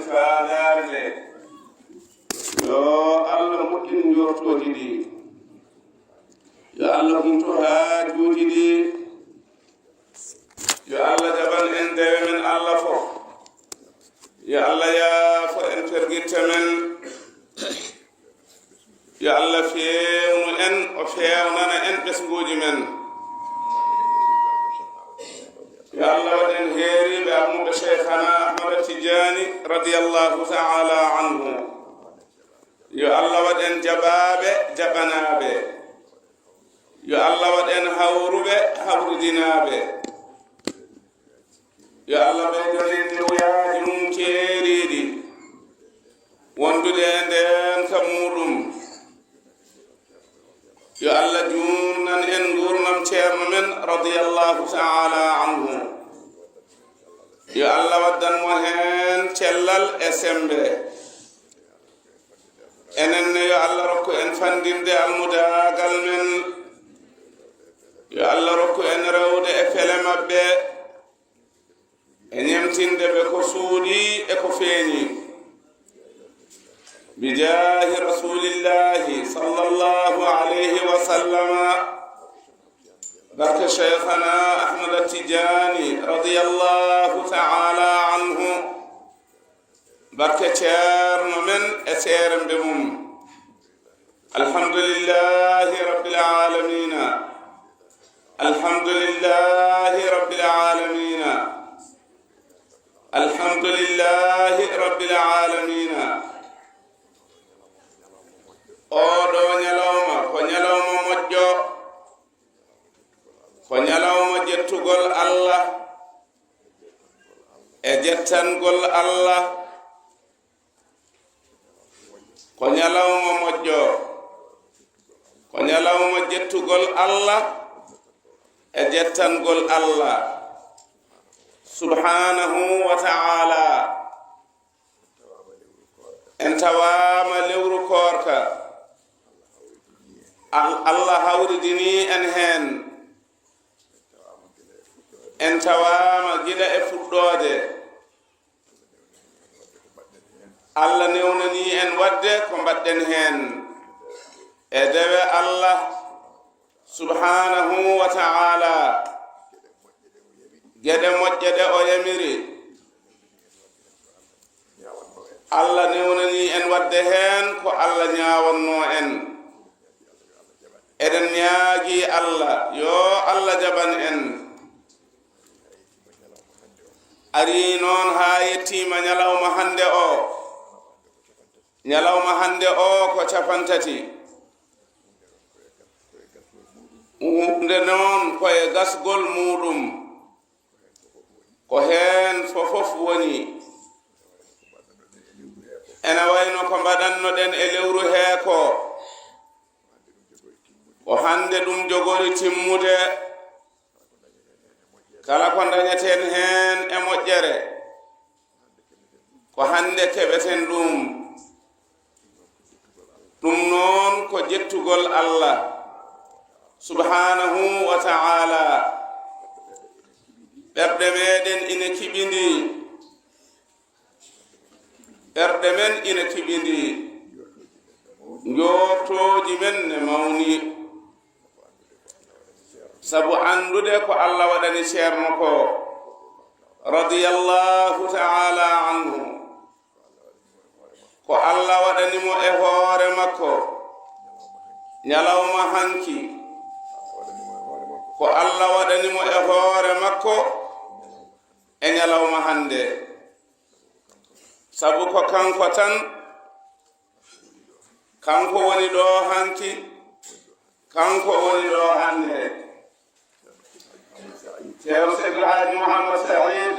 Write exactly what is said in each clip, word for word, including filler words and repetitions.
Faandaare nde. Yo Allah moƴƴin njortooji ɗi. Yo Allah humto haajuuji ɗi. Yo Allah jaɓan en dewe men Allah fof. Yo Allah yaafo en pergitte men. Yo Allah feewnu en, o feewnana en ɓesnguuji men. Yo Allah waɗ en heeriiɓe almuɓe Cheikhana Ahmada Tijani radiyallahu ta'ala anhu. Yo Allah waɗ en jaɓaaɓe, jaɓanaaɓe. Yo Allah waɗ en hawruɓe, hawridinaaɓe. Yo Allah ɓeydan en riwayaaji mum keeriiɗi wondude e ndeen ka muuɗum. Yo Allah juutnan en nguurndam ceerno men radiyallahu ta'ala anhu. Yo Allah waddan mo heen cellal e semmbe. Enen ne, yo Allah rokku en fanndinde almudaagal men. Yo Allah rokku en rewde e fele maɓɓe, e ñemtinde ɓe ko suuɗii e ko feeñi. Bijaahi Rasuulillaahi sallallahu alayhi wa sallama, barke Cheikhana Ahmada Tijani radiyallahu ta'ala anhu. Barke ceerno men e seerembe mum. Alhamdulillahi rabbil aalamiina. Alhamdulillahi rabbil aalamiina. Alhamdulillahi rabbil aalamiina. Oo ɗoo ñalawma ko ñalawma moƴƴo, ko ñalawma jettugol Allah e jettangol Allah. Ko ñalawma moƴƴo, ko ñalawma jettugol Allah e jettangol Allah subhanahu wa ta'ala. En tawaama lewru koorka. Al-, Allah hawridini en heen. En tawaama gila e fuɗɗoode. Allah newnani en waɗde ko mbaɗɗen heen. E dewe Allah subhanahu wa ta'ala, geɗe moƴƴe ɗe o yamiri, Allah newnani en waɗde heen ko Allah ñaawannoo en. Eɗen ñaagii Allah, yo Allah jaɓan en. Arii noon haa yettiima ñalawma hannde o. Ñalawma hannde o ko capantati. Huunde noon ko e gasgol muuɗum. Ko heen fofof woni. Ena wayno ko mbaɗannoɗen e lewru hee ko. Ko hannde ɗum jogori timmude. Kala ko ndañeten heen e moƴƴere, ko hannde keɓeten ɗum. Ɗum noon ko jettugol Allah subhanahu wa ta'ala. Ɓerɗe meɗen ine kiɓindii. Ɓerɗe men ina kiɓindii, njoortooji men ne mawnii. Sabu anndude ko Allah waɗani ceerno ko, radiyallahu ta'ala anhu. Ko Allah waɗani mo e hoore makko, ñalawma hanki. Ko Allah waɗani mo e hoore makko, e ñalawma hannde. Sabu ko kanko tan, kanko woni ɗo hanki, kanko woni ɗo hannde. Ceerno Seydi El Hadji Mouhammad Saïd,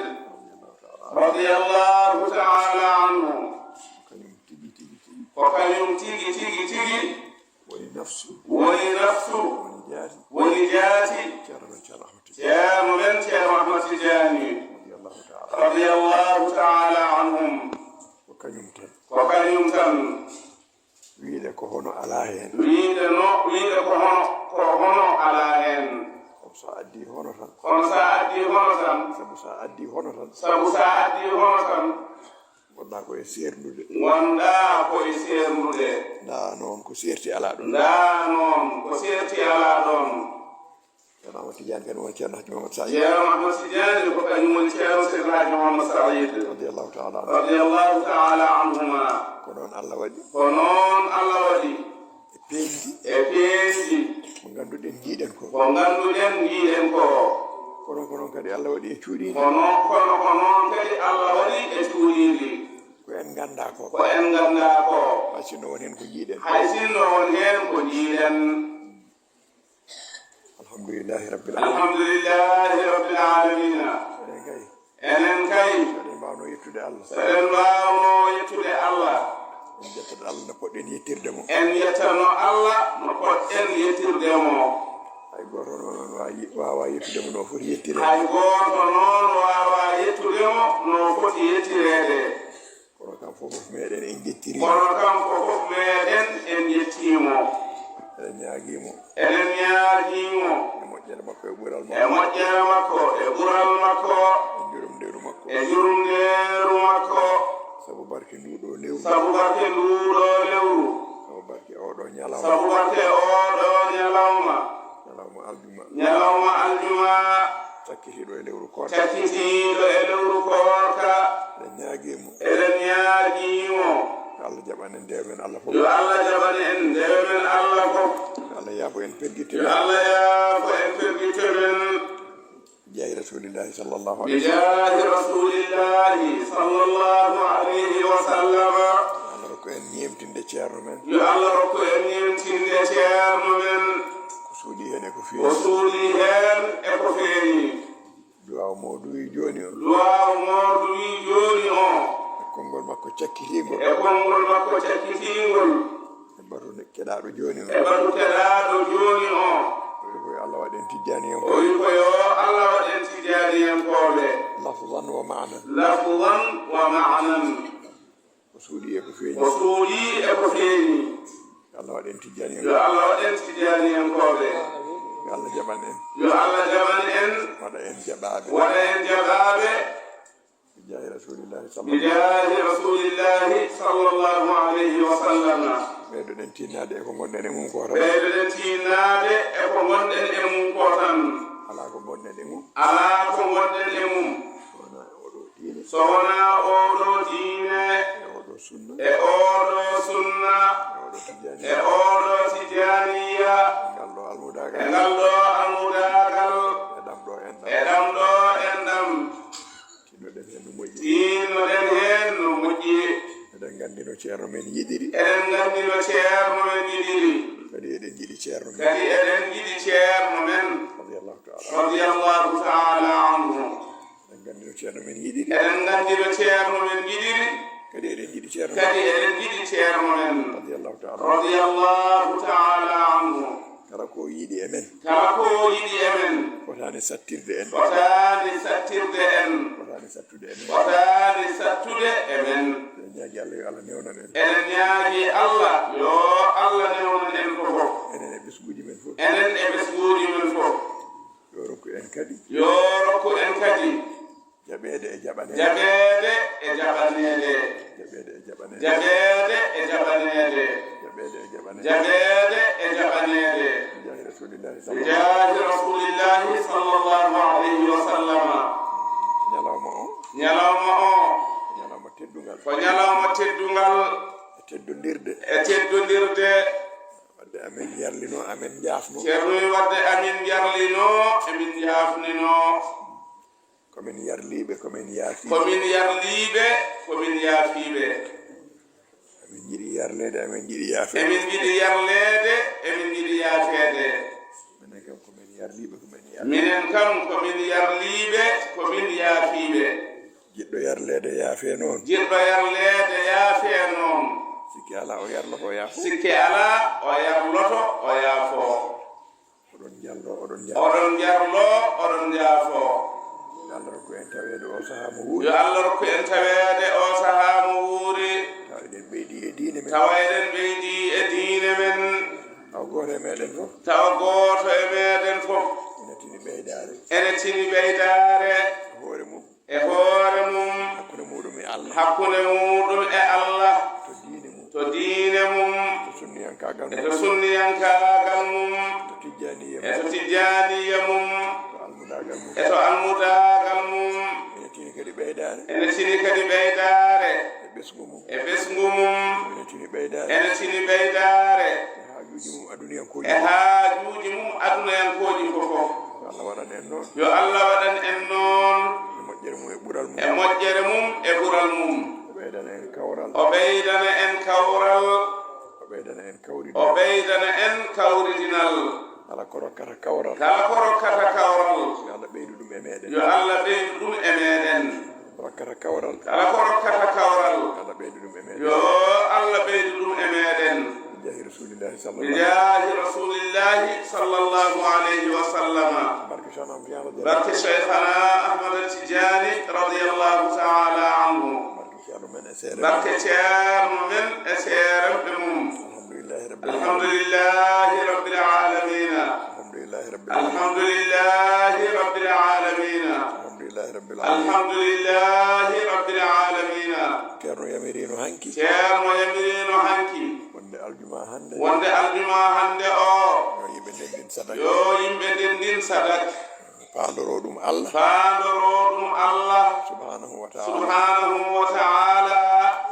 radiyallahu ta'ala anhu, ko kañum tigi, tigi, tigi woni nafsu, woni nafsu, woni jaati, woni jaati Ceerno men Ceerno Ahmad Tidiane. Ceerno men Ceerno Ahmad Tidiane, radiyallahu ta'ala anhum. Ko kañum tan. Ko kañum tan. Wiyde ko hono alaa heen. Wiyde no, wiyde ko hono, ko hono alaa heen. Kono so a addii hono tan. Kono so a addii hono tan. Sabu so a addii hono tan. Sabu so a addii hono tan. Ko Ndaa ko e seerndude. Ngonɗaa ko e seerndude. Ndaa noon ko seerti alaa ɗoon. Ndaa noon ko seerti alaa ɗoon. Ceerno Ahmad Tidiane kadi woni Ceerno Hajji Mamadou Saïd. Ceerno Ahmad Tidiane ko kañum woni Ceerno Seydi Hajji Mamadou Saïd. Radiyallahu ta'ala anhu. Radiyallahu ta'ala anhuma. Ko noon Allah waɗi. Ko noon Allah waɗi. E peeñdi. E peeñdi. Ko ngannduɗen, njiiɗen ko. Ko ngannduɗen, njiiɗen ko. Kono ko noon kadi Allah waɗi e cuuɗiindi. Kono, kono ko noon kadi Allah waɗi e cuuɗiindi. Ko en nganndaa ko. Ko en nganndaa ko. Hay sinno won heen ko njiiɗen. Hay sinno won heen ko njiiɗen. Alhamdulillahi rabbil alamin. Alhamdulillahi rabbil alamin. Eɗen kay. Enen kay. So eɗen mbaawno yettude Allah. So eɗen mbaawno yettude Allah. En njettat Allah no poɗɗen yettirde mo. En njettano Allah no poɗɗen yettirde mo. Hay gooto noon waawa ye-, waawa yettude mo no foti yettireede. Hay gooto noon waawa yettude mo no foti yettireede. Kono kam fof meɗen en jettiri. Kono kam fof meɗen en jettii mo. Eɗen ñaagii mo. Eɗen ñaagii mo. E moƴƴere makko e ɓural makko. E moƴƴere makko e ɓural makko. E jurumndeeru makko. E jurumndeeru makko. Sabu barke nduu ɗoo lewru. Sabu barke nduu ɗoo lewru. Sabu barke oo ɗoo ñalawma. Sabu barke oo ɗoo ñalawma. Ñalawma aljuma. Ñalawma aljuma. Cakkitiiɗo e lewru koorka. Cakkitiiɗo e lewru koorka. Eɗen ñaagii mo. Eɗen ñaagii mo. Yo Allah jaɓan en dewe men Allah fof. Yo Allah jaɓan en dewe men Allah fof. Yo Allah yaafo en perdite men. Yo Allah yaafo en perdite men. Bijaahi Rasulillahi sallallahu alayhi wa sallam. Bijaahi Rasulillahi sallallahu alayhi wa sallam. Yo Allah rokku en ñeemtinde ceerno men. Yo Allah rokku en ñeemtinde ceerno men. Ko suuɗii heen e ko feeñi. Ko suuɗii heen e ko feeñi. Duwaaw mo duwii jooni o. Duwaaw mo duwii jooni o. E konngol makko cakkitiingol. E konngol makko cakkitiingol. E batu keɗaaɗo jooni o. E batu keɗaaɗo jooni o. O wi ko yo Allah waɗ en tijjaaniyankooɓe. O wi ko yo Allah waɗ en tijjaaniyankooɓe. Lafzan wa ma'nan. Lafzan wa ma'nan. Ko suuɗii e ko feeñi. Ko suuɗii e ko feeñi. Yo Allah waɗ en tijjaaniyankooɓe. Yo Allah waɗ en tijjaaniyankooɓe. Yo Allah jaɓan en. Yo Allah jaɓan en. Waɗa en jaɓaaɓe. Waɗa en jaɓaaɓe. Bijaahi Rasulillahi sallallahu. Bijaahi Rasulillahi sallallahu alayhi wa sallam. Ɓeydoɗen tinnaade e ko ngonɗen e mum ko tan. Ɓeydoɗen tinnaade e ko ngonɗen e mum ko tan. Alaa ko ngonɗen e mum. Alaa ko ngonɗen e mum. So wonaa e oɗo diine. So wonaa oɗo diine. E oɗo sunna. E oɗo sunna. E oɗo tijjaaniya. E oɗo tijjaaniya. E ngal ɗo almudaagal. E ngal ɗo almudaagal. E ɗam ɗo enɗam. E ɗam ɗo enɗam. Tinnoɗen heen no moƴƴi. Tinnoɗen heen no moƴƴi. Eɗen nganndi no ceerno men yiɗiri. Eɗen nganndi no ceerno men yiɗiri. Kadi eɗen njiɗi ceerno men. Kadi eɗen njiɗi ceerno men. Radiyallahu ta'ala. Radiyallahu ta'ala anhu. Eɗen nganndi no ceerno men yiɗiri. Eɗen nganndi no ceerno men yiɗiri. Kadi eɗen njiɗi ceerno men. Kadi eɗen njiɗi ceerno men. Radiyallahu ta'ala. Radiyallahu ta'ala anhu. Kala ko yiɗi e men. Kala ko yiɗi e men. Fotaani sattirde en. Fotaani sattirde en. Fotaani sattude e men. Fotaani sattude e men. Eɗen ñaagi Allah yo Allah newnan en. Eɗen ñaagi Allah yo Allah newnan en fof. Enen e ɓesnguuji men fof. Enen e ɓesnguuji men fof. Yo rokku en kadi. Yo rokku en kadi. Jaɓeede e jaɓaneede. Jaɓeede e jaɓaneede. Jaɓeede e jaɓaneede. Jaɓeede e jaɓaneede. Jaɓeede e jaɓaneede. Jaɓeede e jaɓaneede. Bijaahi Rasulillahi sallallahu. Bijaahi Rasulillahi sallallahu alayhi wa sallam. Ñalawma o. Ñalawma o. Ñalawma teddungal. Ko ñalawma teddungal. E teddondirde. E teddondirde. Wadde amen yarlino, amen njaafno. Ceerno wi wadde amin yarlino, emin njaafnino. Ko min yarliiɓe, ko min yaafiiɓe. Ko min yarliiɓe, ko min yaafiiɓe. Emin njiɗi yarleede, emin njiɗi yaafeede. Emin njiɗi yarleede, emin njiɗi yaafeede. Minen kam ko min yarliiɓe, ko min yaafiiɓe. Minen kam ko min yarliiɓe, ko min yaafiiɓe. Jiɗɗo yarleede yaafee noon. Jiɗɗo yarleede yaafee noon. Sikke alaa o yarloto o yaafo. Sikke alaa o yarloto o yaafo. Oɗon njarlo, oɗon njaafo. Oɗon njarlo, oɗon njaafo. Yo Allah rokku en taweede o sahaa mo wuuri. Yo Allah rokku en taweede o sahaa mo wuuri. Tawa eɗen ɓeydi e diine men. Tawa eɗen ɓeydi e diine men. Tawa gooto e meɗen fof. Tawa gooto e meɗen fof. Ene tini ɓeydaare. Ene tini ɓeydaare. E hoore mum. E hoore mum. Hakkunde muɗum e Allah. Hakkunde muɗum e Allah. To diine mum. To diine mum. To sunniyankaagal mum. E to sunniyankaagal mum. To tijjaaniya mum. E to tijjaaniya mum. To almudaagal mum. E to almudaagal mum. Ene tini kadi ɓeydaare. Ene tini kadi ɓeydaare. E ɓesngu mum. E ɓesngu mum. Ene tini ɓeydaare. Ene tini ɓeydaare. E haajuuji mum aduniyankooji. E haajuuji mum adunayankooji fof fof. Yo Allah waɗan en noon. Yo Allah waɗan en noon. E moƴƴere mum e ɓural mum. E moƴƴere mum e ɓural mum. O ɓeydana en kawral. O ɓeydana en kawral. O ɓeydana en kawridinal. O ɓeydana en kawridinal. Kala ko rokkata kawral. Kala ko rokkata kawral. Yo Allah ɓeydu ɗum e meɗen. Yo Allah ɓeydu ɗum e meɗen. Rokkata kawral. Kala ko rokkata kawral. Yo Allah ɓeydu ɗum e meɗen. Yo Allah ɓeydu ɗum e meɗen. Bijahi Rasulillahi sallallahu. Bijahi Rasulillahi sallallahu alayhi wa sallam. Barke Cheikhana Ahmad Tidiane. Barke Cheikhana Ahmad Tidiane radiyallahu ta'ala anhu. Barke Ceerno men e seere. Barke Ceerno men e seerenɓe mum. Alhamdulillahi Rabbil Alamin. Alhamdulillahi Rabbil Alamina. Alhamdulillahi Rabbil Alamin. Alhamdulillahi Rabbil Alamina. Alhamdulillahi Rabbil Alamin. Alhamdulillahi Rabbil Alamina. Ceerno yamirino hanki. Ceerno yamirino hanki. Wonde aljuma hannde. Wonde aljuma hannde o. Yo yimɓe ndendin sadak. Yo yimɓe ndendin sadak. Faandoro ɗum Allah. Faandoro ɗum Allah. Subhanahu wa ta'ala. Subhanahu wa ta'ala.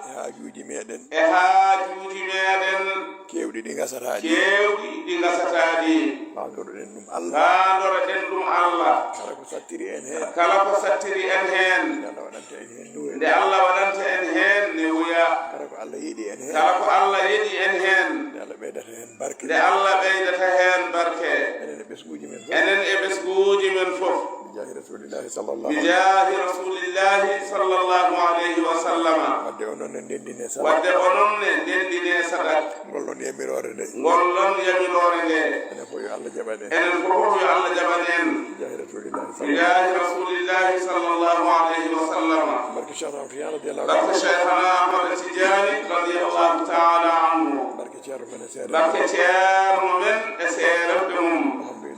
E haajuuji meɗen. E haajuuji meɗen. Keewɗi ɗi ngasataɗi. Keewɗi ɗi ngasataɗi. Faandoroɗen ɗum Allah. Faandoroɗen ɗum Allah. Kala ko sattiri en heen. Kala ko sattiri en heen. Nde Allah waɗanta en heen newuya. Nde Allah waɗanta en heen newuya. Kala ko Allah yiɗi en heen. Kala ko Allah yiɗi en heen. Nde Allah ɓeydata heen barke. Nde Allah ɓeydata heen barke. Enen e ɓesnguuji men fof. Enen e ɓesnguuji men fof. Bijahi Rasulillahi sallallahu. Bijahi Rasulillahi sallallahu alayhi wa sallam. Wadde onon ne ndendine sadak. Wadde onon ne ndendine sadak. Ngol ɗon yamiroore nde. Ngol ɗon yamiroore nde. Enen fof yo Allah jaɓan en. Enen fof yo Allah jaɓan en. Bijahi Rasulillahi sallallahu. Bijahi Rasulillahi sallallahu alayhi wa sallam. Barke Cheikhna Ahmad Tidiane radiyallahu. Barke Cheikhna Ahmad Tidiane radiyallahu ta'ala anhu. Barke Ceerno men e seere. Barke Ceerno men e seerenɓe mum.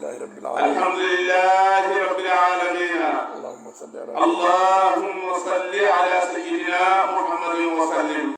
Alhamdulillahi Rabbil Alamin. Alhamdulillahi Rabbil Alamina. Allahumma salli ala. Allahumma salli ala Sayyidina Muhammadin wa sallim.